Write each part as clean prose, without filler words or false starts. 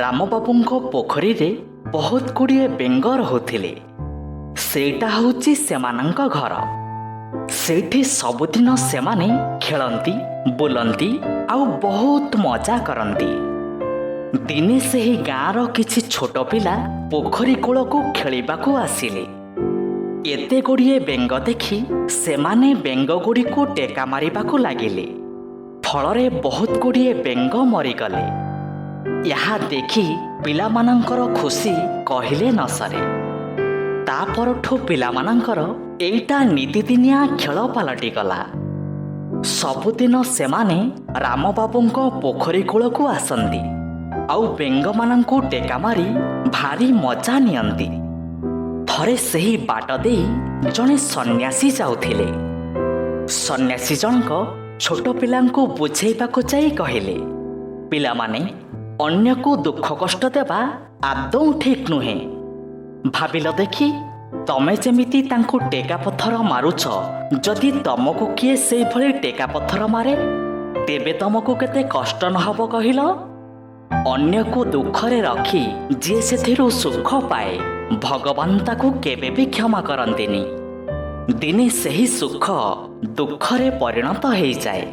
ରାମବାବୁଙ୍କ ପୋଖରୀରେ ବହୁତ ଗୁଡ଼ିଏ ବେଙ୍ଗ ରହୁଥିଲେ। ସେଇଟା ହେଉଛି ସେମାନଙ୍କ ଘର। ସେଇଠି ସବୁଦିନ ସେମାନେ ଖେଳନ୍ତି, ବୁଲନ୍ତି ଆଉ ବହୁତ ମଜା କରନ୍ତି। ଦିନେ ସେହି ଗାଁର କିଛି ଛୋଟ ପିଲା ପୋଖରୀ କୂଳକୁ ଖେଳିବାକୁ ଆସିଲେ। ଏତେ ଗୁଡ଼ିଏ ବେଙ୍ଗ ଦେଖି ସେମାନେ ବେଙ୍ଗଗୁଡ଼ିକୁ ଟେକା ମାରିବାକୁ ଲାଗିଲେ। ଫଳରେ ବହୁତ ଗୁଡ଼ିଏ ବେଙ୍ଗ ମରିଗଲେ। ଏହା ଦେଖି ପିଲାମାନଙ୍କର ଖୁସି କହିଲେ ନ ସରେ। ତା ପରଠୁ ପିଲାମାନଙ୍କର ଏଇଟା ନିତିଦିନିଆ ଖେଳ ପାଲଟିଗଲା। ସବୁଦିନ ସେମାନେ ରାମବାବୁଙ୍କ ପୋଖରୀ କୂଳକୁ ଆସନ୍ତି ଆଉ ବେଙ୍ଗମାନଙ୍କୁ ଟେକା ମାରି ଭାରି ମଜା ନିଅନ୍ତି। ଥରେ ସେହି ବାଟ ଦେଇ ଜଣେ ସନ୍ନ୍ୟାସୀ ଯାଉଥିଲେ। ସନ୍ନ୍ୟାସୀ ଜଣକ ଛୋଟ ପିଲାଙ୍କୁ ବୁଝେଇବାକୁ ଯାଇ କହିଲେ, "ପିଲାମାନେ, ଅନ୍ୟକୁ ଦୁଃଖ କଷ୍ଟ ଦେବା ଆଦୌ ଠିକ୍ ନୁହେଁ। ଭାବିଲ ଦେଖି, ତମେ ଯେମିତି ତାଙ୍କୁ ଟେକା ପଥର ମାରୁଛ, ଯଦି ତମକୁ କିଏ ସେଇଭଳି ଟେକା ପଥର ମାରେ, ତେବେ ତମକୁ କେତେ କଷ୍ଟ ନହବ କହିଲ? ଅନ୍ୟକୁ ଦୁଃଖରେ ରଖି ଯିଏ ସେଥିରୁ ସୁଖ ପାଏ, ଭଗବାନ ତାକୁ କେବେ ବି କ୍ଷମା କରନ୍ତିନି। ଦିନେ ସେହି ସୁଖ ଦୁଃଖରେ ପରିଣତ ହେଇଯାଏ।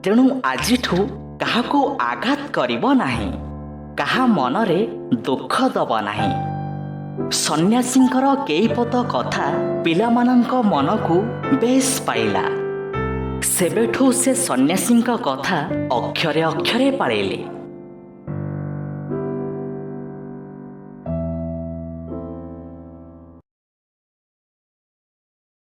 ତେଣୁ ଆଜିଠୁ କାହାକୁ ଆଘାତ କରିବ ନାହିଁ, କାହା ମନରେ ଦୁଃଖ ଦବ ନାହିଁ।" ସନ୍ନ୍ୟାସୀଙ୍କର କେଇପଦ କଥା ପିଲାମାନଙ୍କ ମନକୁ ବେଶ ପାଇଲା। ସେବେଠୁ ସେ ସନ୍ନ୍ୟାସୀଙ୍କ କଥା ଅକ୍ଷରେ ଅକ୍ଷରେ ପାଳିଲେ।